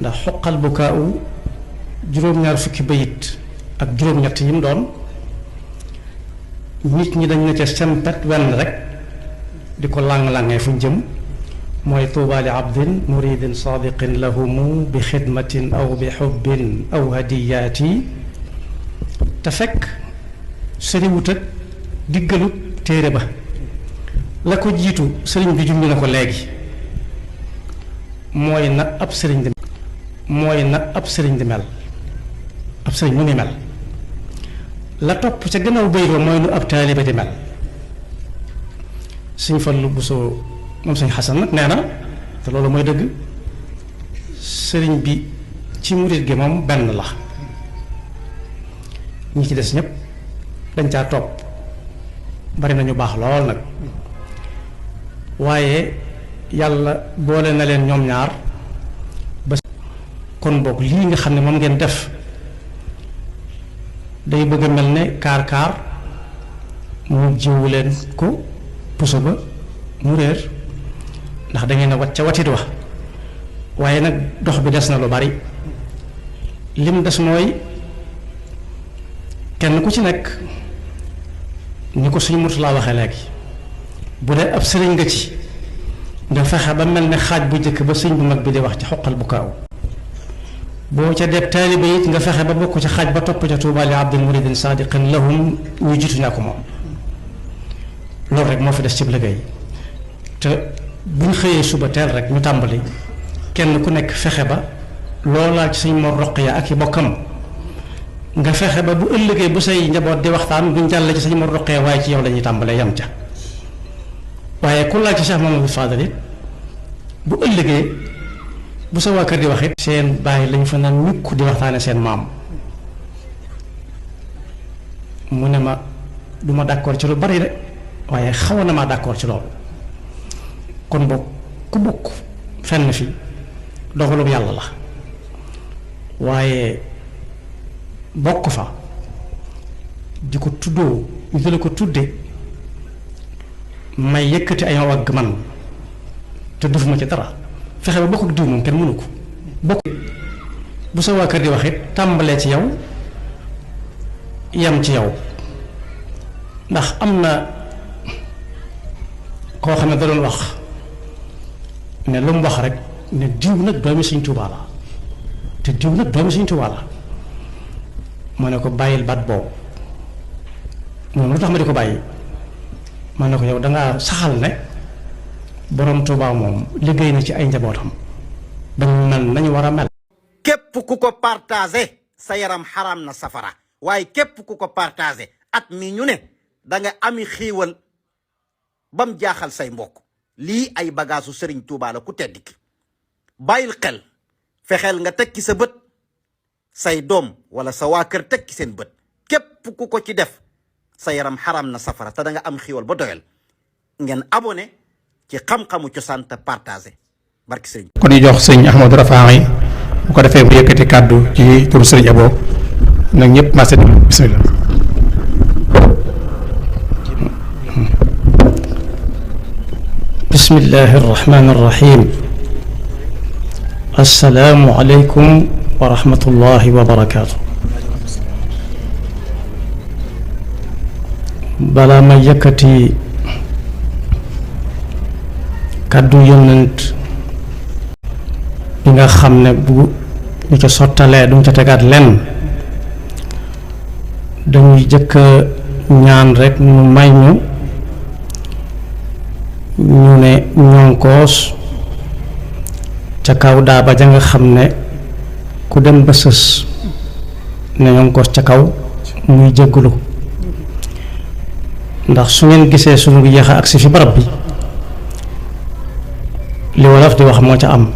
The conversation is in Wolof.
ndax xoqal bukaau juróom-ñaar fukki bayit ak juróom-ñett yi mu doon nit ñi dañ na ca sempet wenn rek di ko làng-làngee fu ñu jëm mooy tuuba li abdin muridin sadiqin lahumu bi xidmatin aw bi xubbin aw hadiyaati te fekk sëriwut ak diggalut téere ba la ko jiitu sëriñ bi junj na ko léegi mooy na ab sëriñ di mel ab sëriñ mu ni mel la topp ca gannaaw bayit ba mooy nu ab taalibe di mel Sëñ Fallu Buso moom Sëñ Xasan nag nee na te loolu mooy dëgg sëriñ bi ci murit gi moom benn la ñi ci des ñépp dañ caa topp bari nañu baax lool nag waaye yàlla boole na leen ñoom ñaar ba kon boog lii nga xam ne moom ngeen def day bëgg a mel ne kaar-kaar mu jiwu leen ko puso ba mu réer ndax da ngeen a wat ca watit wa waaye nag dox bi des na lu bari lim des mooy kenn ku ci nekk ni ko suñu Murtala waxee léegi bu dee ab sëriñ nga ci nga fexe ba mel ne xaaj bu njëkk ba sëñ bu mag bi di wax ci xoqal bu kaaw boo ca deb taalibe it nga fexe ba bokk ca xaaj ba topp ca tuuba li abdin muridin sadiqin lahum ñu jiitu ñaa ko moom loolu rek moo fi des ci liggéey te buñ xëyee suba teel rek ñu tàmbali kenn ku nekk fexe ba loolaa ci suñ Mor Roqiya ak i bokkam nga fexe ba bu ëllëgee bu say njaboot di waxtaan duñ jàll ci suñ Mor Roqiya waaye ci yow la ñuy tàmbalee yam ca waaye ku laaj ci Cheikh Mamadou Fadal it bu ëllëgee bu sa waa kër di wax it seen bàyyi lañ fa naan ñukk di waxtaane seen maam mu ne ma du ma d'accord ci lu bari de waaye xawoon na maa d'accord ci loolu kon boog ku bokk fenn fi dogalub yàlla la waaye bokk fa di ko tuddoo ñu di la ko tudde may yëkkati ay wagg man te defuma ci dara fexe ba bokk ak diw moom kenn mënu ko bokk bu sa waa kër di wax it tàmbalee ci yow yem ci yow ndax am na koo xam ne da doon wax ne lu mu wax rek ne diw nag doomi Sëñ Tuubaa la te diw nag doomi Sëñ Tuubaa la ma ne ko bàyyil baat boobu moom lu tax ma di ko bàyyi ma ne ko yow dangaa saxal ne borom Tuubaa moom liggéey na ci ay njabootam dañ mel nañu war a mel. képp ku ko partagé sa yaram xaram na safara waaye képp ku ko partagé at mi ñu ne da nga ami xiiwal bam jaaxal say mbokk lii ay bagaasu Sëriñ Tuubaa la ku tedd ki bàyyil xel fexeel nga tekki sa bët say doom wala sa waa kër tekki seen bët képp ku ko ci def sa yaram xaram na safara te da nga am xiiwal ba doyal ngeen abonné ci xam-xamu cosaan te partagé barki sëriñ. kon ñu jox sëñ Ahmadou Rafahi bu ko defee mu yëkkati kàddu ci turu sëriñ Abo nag ñëpp marché bismillah. bismillahi rahmaani rahim. assalaamu aleykum wa rahmatullahi wa barakaatu. balaa ma yëkkati kàddu yonent bi nga xam ne bu ñu ca sottalee duñ ca tegaat lenn dañuy jëkk ñaan rekk mu may ñu ne ñonkoos ca kaw daaba ja nga xam ne ku dem ba sës ne ñonkoos ca kaw muy jéggulu ndax su ngeen gisee sunu yéex a agsi fi barab bi li wolof di wax moo ca am